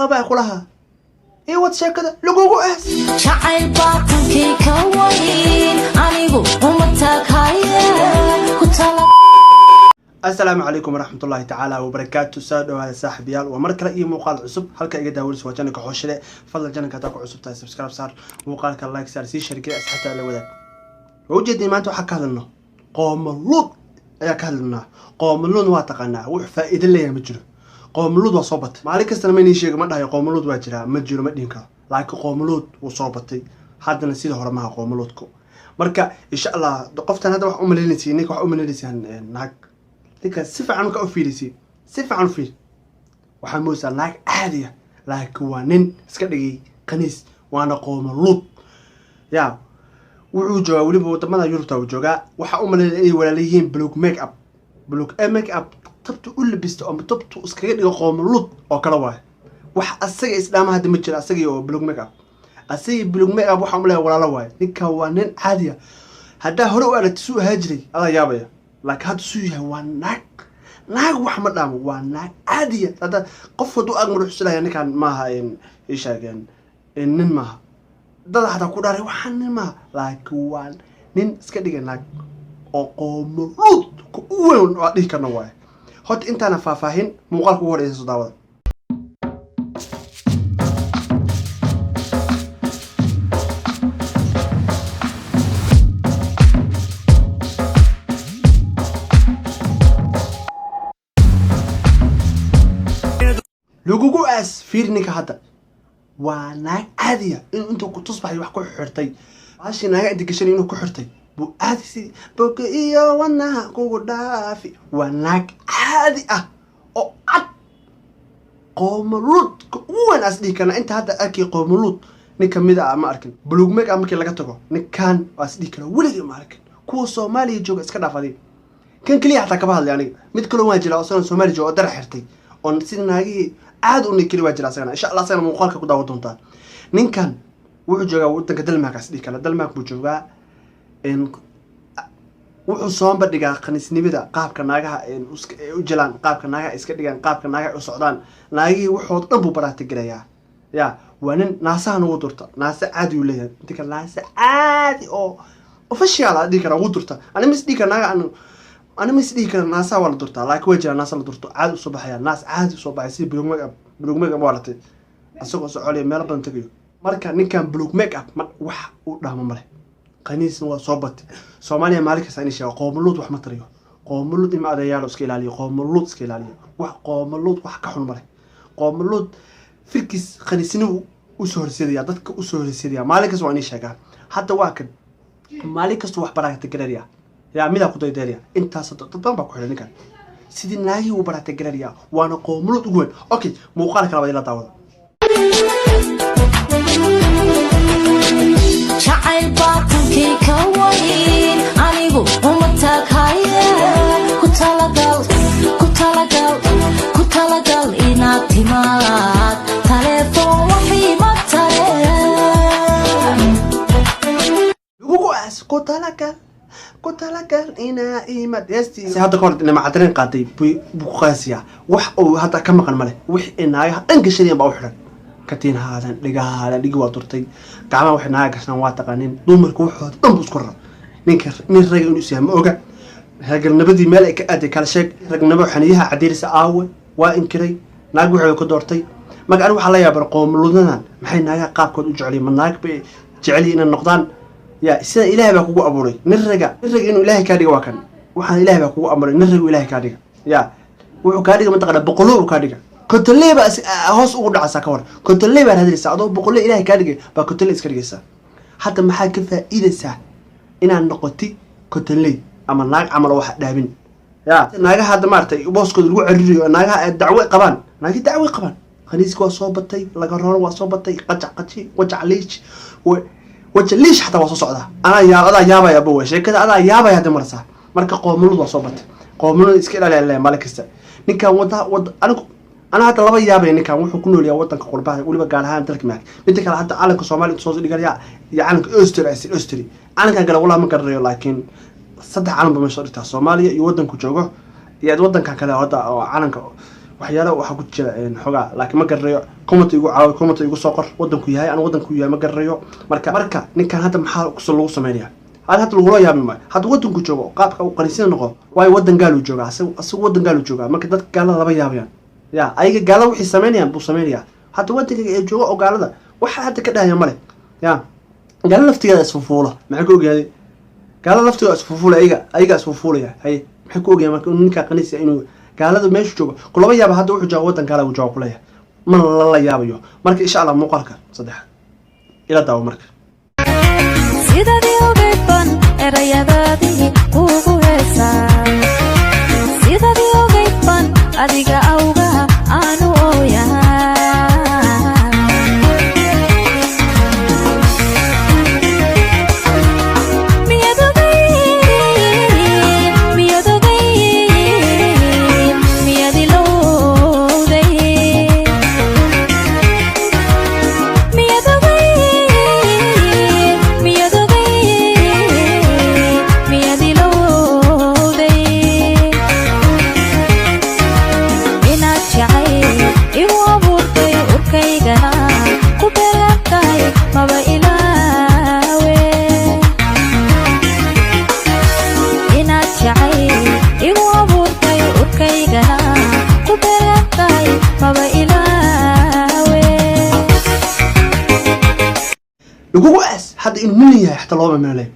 Qabaa kulaha ii wad sheekada lagugu aas. Jacayl baa tankii ka wayn, anigu uma taaghaye ku tala. Asalaamu calaykum waraxmatullaahi tacaala wabarakaatu. Soo dhawaada, saaxiibayaal, waa mar kale iyo muuqaal cusub. Halka iga daawanaysa waa channelka Xooshile. Fadlan, channelka haddaa ku cusub tahay, subscribe saar, muuqaalka like saar, sii share garee, asxaabta la wadaag. Waa ujeednay, maanta waxaa ka hadalno qoomaluud ayaa ka hadlanaa. Qoomaluud waa taqaanaa, wax faa'iido leeyahay ma jiro. Qoomaluud waa soo batay. Maalin kastana ma inii sheego, ma dhahayo qoomaluud waa jiraa, ma jiro, ma dhihin karo, laakiin qoomaluud wuu soo batay. Haddana sida hore maha qoomaluudku. Marka insha Allah, qoftan hadda wax umalaynaysa, ninka wax umalaynaysaa naag. Ninka si fiican marka u fiirisay, si fiican u fiir, waxaa moodaysaa naag caadiya, laakiin waa nin iska dhigay kaniis, waana qoomaluud. Ya wuxuu joogaa weliba wadamada Yurubta uu joogaa. Waxaa u malaynaya inay walaala yihiin Blue Make Up. Blue Make Up tabtu u labisto ama tabtu iskaga dhigo qoomaluud oo kale waayo. Wax asaga isdhaama hadda ma jiro, asagii oo Blue Make Up, asagii Blue Make Up waxaa umaleeya walaalo waayo. Ninka waa nin caadiya. Haddaa hore u aragti suu ahaa jiray, adaa yaabaya, laakiin hadda suu yahay waa naag. Naag wax ma dhaamo, waa naag caadiya. Hadda qof hadduu ag maro xusilaya, ninkaan maaha, ii sheegeen nin maaha. Dada xataa ku dhaaray waxaan nin maaha, laakiin waa nin iska dhigay naag oo qoomaluud ku u weyn waa dhihi karna waaye. Horta intaana faahfaahin muuqaalka ugu horeysa soo daawada. Lagugu aas. Fiiri ninka hadda, waa naag caadiya. Inuu intuu ku tusbaxay wax ku xirtay, baashii naaga inta gashan inuu ku xirtay buu caadi si boga iyo wadnaha kugu dhaafi. Waa naag caadi ah oo cad, qoomaluudka ugu weyn aas dhihi karna. Inta hadda arkay qoomaluud nin kamid a ma arkin. Bulugmeg a markii laga tago, ninkan waa is dhihi karaa weligii ma arkin. Kuwa Soomaaliya jooga iska dhaaf adiga, kan keliya xataa kama hadlay aniga. Mid kaloo waa jira oo isagana Soomaaliya jooga oo dara xirtay oo sida naagihii caadi u keli waa jira asagana. Insha Allah asagana muuqaalka ku daawan doontaa. Ninkan wuxuu joogaa wadanka Denmark as dhihi kara, Denmark buu joogaa. Wuxuu soo bandhigaa khaniisnimada, qaabka naagaha ay u jilaan, qaabka naagaha iska dhigaan, qaabka naagaha ay u socdaan. Naagihii waxood dhan buu baraatagelayaa. Ya waa nin naasahan ugu durta, naase caadi uu leeyahay. Inta kale naase caadi oo official a dhihi kara ugu durta. Ani ma is dhihi kara naaga, ani ma is dhihi kara naasaha waa la durtaa, laakiin waa jiraa naasa la durto. Caadi usoo baxaya, naas caadi usoo baxay sida Blue Make Up. Blue Make Up waa latay isagoo socolaya, meelo badan tagayo. Marka ninkan Blue Make Up ma wax uu dhahmo male, qaniisna waa soo batay Soomaaliya. Maalin kasta inay sheego qoomaluud wax ma tariyo. Qoomaluud ima adeeyaalo, iska ilaaliyo qoomaluud, iska ilaaliyo. Wax qoomaluud wax ka xun male. Qoomaluud firkiis khaniisnimu usoo horseedaya, dadka usoo horseedaya. Maalin kasta waa inay sheegaa. Hadda waa kan maalin kasta wax baraatagararaya, yaa midaa ku daydayraya. Intaas dad badan baa ku xidhan ninkan, sidii naagihii uu baraatagararaya, waana qoomaluud ugu weyn. Okay, muuqaalka labaad ila daawada. Jacayl baa tankii ka wayn, anigu uma taaghaye ku talagal, ku talagal, ku talagal inaad timaad. Taleefon waxiima tare. Lagugu aas. Ku talagal, ku talagal inaa imad. Heestii hadda kahor Nimcadarin qaaday buu ku qaasiyaa. Wax uu hadda ka maqan male. Wixii naagaha dhan gashadeen baa u xidhan: katiin haadan, dhigaha haadan, dhigi waa durtay, gacmaha waxay naaga gashaan waa taqaanin. Dumarka waxooda dhan buu isku rara. Ninka nin raga inuu isyahay ma oga. Ragalnimadiii meel ay ka aaday kala sheeg. Ragnimo xaniyaha cadiirisa aawe, waa inkiray, naag waxooda ka doortay. Marka aniga waxaa la yaaban qoomuludadan maxay naagaha qaabkood u jeceliyin? Ma naag bay jecelyihin inay noqdaan? Ya sida Ilaahay baa kugu abuuray nin raga, nin raga inuu Ilaahay kaa dhiga waa kan. Waxaan Ilaahay baa kugu abuuray nin raga, Ilaahay kaa dhiga. Ya wuxuu kaa dhiga mataqaana boqolo uu kaa dhiga, kontoley baa hoos ugu dhacaysaa. Ka war kontoley baa raadinaysaa adoo boqoley Ilaahay kaa dhigay baa kontoley iska dhigaysaa. Hadda maxaa ka faa'iidaysaa inaad noqoti kontoley ama naag camal oo wax dhaabin? Ya naagaha hadda maaragtay booskooda lagu caririyo, naagaha ay dacwo qabaan, naagi dacwo qabaan. Khaniiska waa soo batay, laga rooro waa soo batay, qajac qaji, wajac liij, waja liish xataa waa soo socdaa. Anaa yaa adaa yaabaya abowe, sheekada adaa yaabaya hadda marsaa. Marka qoomulud waa soo batay, qoomulud iska ilaaliya leeyahay maalin kasta. Ninkan wada wada anigu anaa hadda laba yaabaya. Ninkan wuxuu ku nool yahay wadanka qurbaha, weliba gaar ahaan dalka Maak. Midda kale, hadda calanka Soomaaliya inta soo dhiganaya iyo calanka Austria, Austria calankan kale wallahi ma garanayo, laakiin saddex calan ba meesha soo dhigtaa: Soomaaliya iyo wadanku joogo iyo wadankan kale hadda oo calanka. Waxyaala waxaa ku jira xogaa, laakiin ma garanayo. Comment igu caawi, comment igu soo qor wadanku yahay. Anu wadanku yahay ma garanayo. Marka ninkan hadda maxaa lagu sameynaya? Hadda lagula yaabi maayo hadda wadanku joogo qaabka uu qaniisina noqo, waayo wadan gaaluu joogaa asagu, wadan gaaluu joogaa. Marka dadka gaalada lama yaabayaan ya, ayaga gaalada waxay sameynayaan buu sameynayaa. Hadda wadanka ee jooga oo gaalada waxa hadda ka dhahaya male ya. Gaala laftigeeda isfufuula, maxay ku ogyahay? Gaalada laftigeeda isfufuula, ayaga isfufuulaya. Haye, maxay ku ogyahay marka inuu ninkaa qaniisa, inuu gaalada meeshu joogo kulama yaaba? Hadda wuxuu jooga wadan gaala uu jooga kuleeyahay, mana lala yaabayo. Marka insha Allah muuqaalka saddexaad ila daawo marka. Sidadii ogaydban erayadaadii kuugu heesaa, sidadii ogaydban adiga awgaha aanu ooyaa. Miyaad ogayd, miyaad ogayd, miyaad ilowday? Miyaad ogayd, miyaad ogayd, miyaad ilowday inaad jacayl igu abuurtay, urkaygana ku beeran tahay? Maba ilaawe inaad jacayl igu abuurtay, urkaygana ku beeran tahay. Maba ilaawe. Lagugu aas. Hadda inuu nin yahay xataa looma meelay.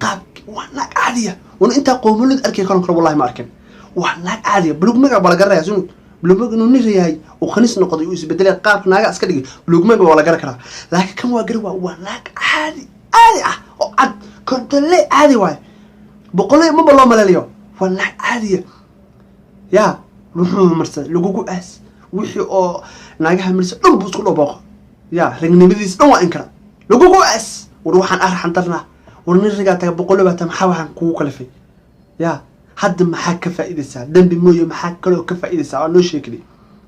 Qaab waa naag caadiya wana intaa qoomolid arkay karon karo, wallahi ma arkin. Waa naag caadiya. Bulug magac waa la garanaya sunu bulug magac inuu nin yahay, uu khaniis noqday, uu isbedelay, qaabka naaga iska dhigay. Bulug magac waa la garan karaa, laakiin kan waa gari. Waa naag caadi caadi ah oo cad, kontole caadi waaye, boqolay maba loo maleelayo. Waa naag caadiya ya. Wuxuu marsaday lagugu aas, wixii oo naagaha marsa dhan buu isku dhobooqo ya. Ragnimadiis dhan waa inkara. Lagugu aas. War waxaan arxan darnaa, war nin ragaa taga, boqolo baa ta. Maxaa waxaan kugu kalifay ya? Hadda maxaa ka faa'iidaysaa? Dembi mooye, maxaa kaloo ka faa'iidaysaa waa noo sheegli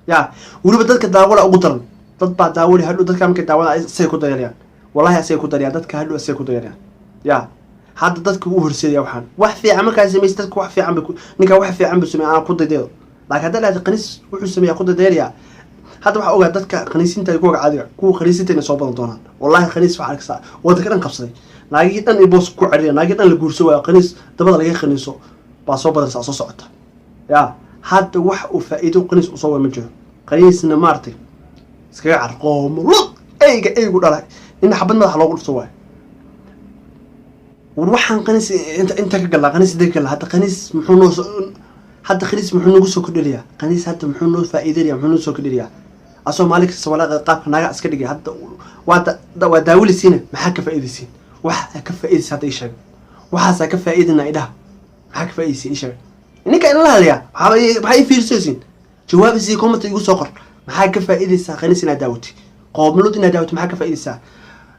ya. Weliba dadka daawada ugu daran, dad baa daawadi hadhow. Dadka markay daawada asay ku dayanayaan, wallahi asay ku dayanayaan. Dadka hadhow asay ku dayanayaan ya. Hadda dadka u horseedaya waxaan wax fiican markaa samaysa, dadka wax fiican bay ku, ninkaa wax fiican buu sameeya, anaa ku daydayo. Laakiin hadda dhahda qaniis wuxuu sameeyaa ku daydayanaya. Hadda waxaa ogaa dadka khaniisiinta ay kuwaga caadiga, kuwa khaniisiinta inay soo badan doonaan. Wallahi khaniis waxaa arkaysaa wadanka dhan qabsaday, naagihii dhan i boos ku ceriya, naagihii dhan la guurso waayo, khaniis dabada laga khaniiso baa soo badanaysaa, soo socota ya. Hadda wax uu faa'iido khaniis usoo wada ma jiro. Khaniisna maaragtay iskaga car, qoomulud eyga eygu dhalay in xabad madaxa loogu dhufto waayo. War waxaan khaniis inta ka galnaa, khaniis inta ka galnaa. Hadda khaniis muxuu noo hadda khaniis muxuu nagu soo kordhinayaa? Khaniis hadda muxuu noo faa'iideynaya? Muxuu noo soo kordhinayaa asoo maalin kasta walaaqa qaabka naaga iska dhigay? Hadda waa daawilisiina, maxaa ka faa'iidaysiin? Waxa ka faa'iidaysa hadda ii sheeg. Waxaasaa ka faa'iidina idhaha. Maxaa ka faa'iidaysiin ii sheeg. Ninka inala hadlayaa, maxaa ii fiirsaysiin? Jawaabisii comment igu soo qor. Maxaa ka faa'iidaysaa khaniis inaad daawatid? Qoomlud inaad daawatid maxaa ka faa'iidaysaa?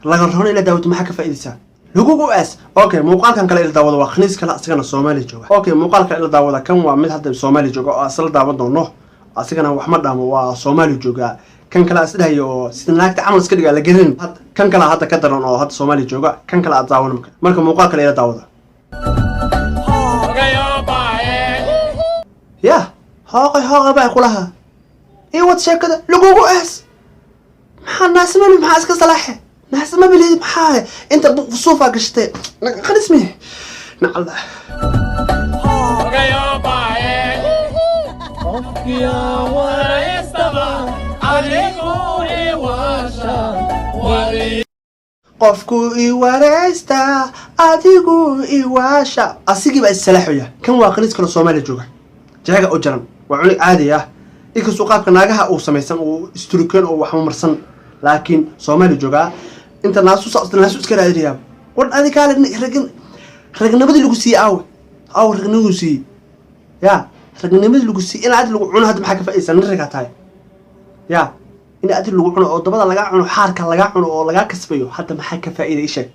Laga roon inaad daawatid maxaa ka faa'iidaysaa? Lagugu aas. Okay, muuqaalkan kale ila daawada. Waa khaniis kale, asagana Soomaaliya jooga. Okay, muuqaalkan ila daawada. Kan waa mid hadda Soomaaliya jooga oo asla daawan doono. Asigana wax ma dhaamo, waa Soomaaliya jooga. Kan kale as dhahayo oo sida naagta camal iska dhiga la gelin, kan kale hadda ka daran oo hadda Soomaaliya jooga. Kan kale aad daawan marka. Muuqaal kale ila daawada ya. Hooqay hooqay baa kulahaa ii wad sheekada. Lagugu aas. Maxaa naasmani? Maxaa iska salaaxe? Naasma bilid maxaa inta suufaa gashatay? Khalismi nacala. Qofku i wareystaa, adigu iwaasha. Asigii baa issalaaxoya. Kan waa khaniis kaloo Soomaaliya jooga, jeega u jaran. Waa cunug caadi ah, inkastuu qaabka naagaha uu samaysan, uu isturuken oo waxma marsan, laakiin Soomaaliya joogaa. Inta naasu naasu iska raadinayaa. War adi kaale, rag ragnimadii lagu siiyey aawe? Aawe ragnimadii lagu siiyey ya? Ragnimadii lagu siiyey in adi lagu cuno hadda maxaa ka faa'iidaysaa? Nin ragaa tahay ya. In adi lagu cuno oo dabada lagaa cuno, xaarka lagaa cuno oo lagaa kasbayo, hadda maxaa ka faa'iiday? Ii sheeg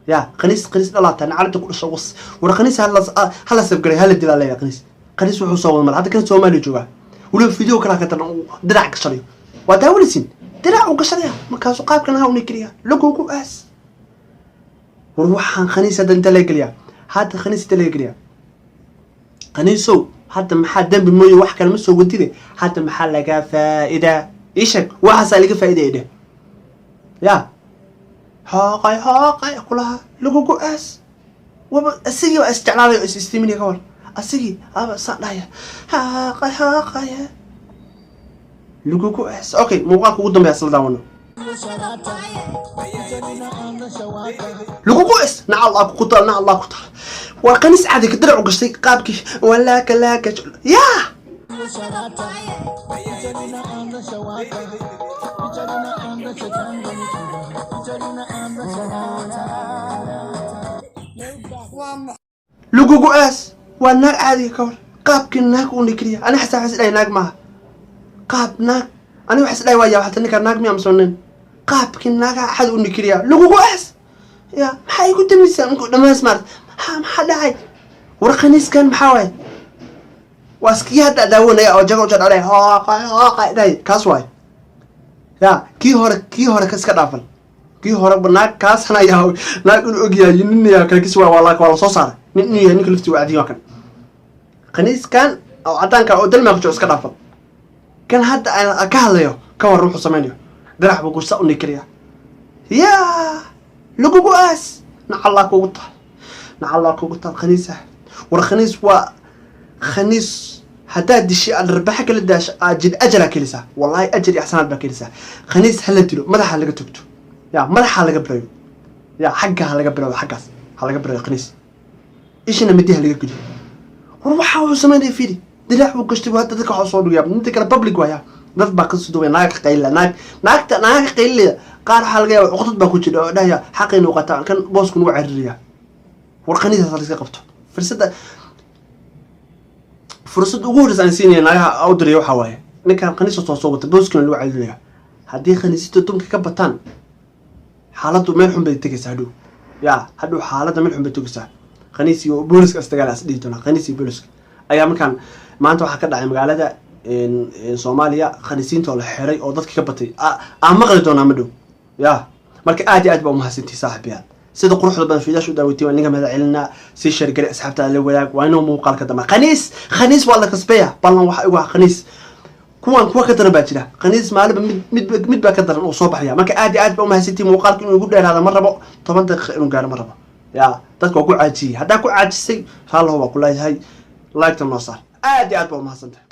ya. Khaniis, khaniis dhalaata, nacalada ku dhasho was. War khaniis hala sabgaray, hala dilaa leeyahay. Khaniis, khaniis wuxuu soo wada mara. Hadda kan Soomaaliya joogaa, weliba video kalaa ka daran, uu dirac gashanayo. Waa daawanaysin, dirac uu gashanaya, markaasuu qaabkan ahaa una keliya. Lagugu aas. War waxaan khaniis hadda inta laga geliyaa? Hadda khaniis inta laga geliyaa? Khaniisow. Hadda maxaa dembi mooye, wax kale ma soo wadide. Hadda maxaa lagaa faa'idaa? Ii sheeg, waxaasaa laga faa'iidaya dheh. Ya hooqay, hooqay kulaha lagugu aas. Waba asigii waa isjeclaaday oo is istiiminaya. Ka war asigii aba saan dhahaya, hooqay, hooqaya, lagugu aas. Okay, muuqaalka ugu dambeya isla daawano. Lagugu aas, naca Allah ku taal, naca Allah ku taal. Waa qaniis caadi ka dirac u gashtay qaabkii walaaka laaka yaa. Lagugu aas, waa naag caadiga. Ka war qaabkii naag u nikriya? Ani xasaa waxas dhahay naag maaha, qaab naag. Ani waxas dhahay waa yaa xataa ninkaa naag miya amsoo nin? Qaabkii naaga axad u nikriya. Lagugu aas ya, maxaa igu dambaysaa ninku dhammaas maarata? Maxaa dhacay? War khaniiskan maxaa waaye? Waa iskii hadda daawanaya oo jago jadhalay, hooqay, hooqay dhahay, kaas waay. Ya kii hore ka iska dhaafan, kii hore naag kaasna ayaa naag inuu ogyahay nin yaa kale kis waa la soo saaray nin inuu yahay ninka laftii waa cadiin. Waa kan khaniiskan oo caddaanka oo Denmark joogo, iska dhaafan. Kan hadda aan ka hadlayo, ka war wuxuu samaynayo? Dirac buu gusa u nikriya. Yaa lagugu aas, nacallaa kugu taal, nacallaa kugu taal, khaniisa. War khaniis waa khaniis. Haddaad dishay, aad rarbaxa kala daasho, aad jid ajalaa kelisaa. Wallahi ajar iyo axsanaad baa kelisaa. Khaniis hala dilo, madaxa laga togto, ya madaxa laga birayo, ya xagga ha laga birayo, xaggaas ha laga birayo khaniis, ishana midi ha laga geliyo. War waxa wuxuu samaynaya fiiri, dilaac buu gashtay. Hadda dadka waxaa soo dhigaya inta kale public waaya, dad baa kasoo duwaya. Naaga ka qaylila, naag naagta naaga ka qaylilaya. Qaar waxaa laga yaaba cuqdad baa ku jira oo dhahaya xaqaynu qataa, kan boosku nagu cariiriya. War khaniisaas la iska qabto. Fursadda ugu horreysa aan siinaya naagaha u diraya waxaa waaye, ninkan khaniis soo wata, booskana lagu cariiraya. Haddii khaniisita dunka ka bataan, xaaladdu meel xun bay tegaysaa hadhow. Ya hadhow xaaladda meel xun bay tegaysaa. Khaniis iyo booliska isdagaal as dhihi doonaa. Khaniis iyo booliska ayaa markaan maanta waxaa ka dhacay magaalada Soomaaliya, khaniisiinta oo la xiray oo dadka ka batay aan maqli doonaa ma dhow. Ya marka aad iyo aad baa umahadsantihi, saaxiibayaal, sida quruxda badan fiidaasha u daawatay. Waan ninka mahad celinaa. Sii share gari, asxaabtaada la wadaag. Waa inuu muuqaalka dambe. Khaniis, khaniis waa la kasbaya. Ballan waxa igu ah khaniis kuwan kuwa ka daran baa jira. Khaniis maalinba mid baa ka daran oo soo baxaya. Marka aad iyo aad baa umahadsantihi. Muuqaalka inuu igu dheeraada ma rabo, 10 daqiiqa inuu gaaro ma rabo. Ya dadka waa ku caajiyey, haddaa ku caajisay raallahu waa ku leeyahay. Like-ta noo saar. Aad iyo aad baa umahadsantahay.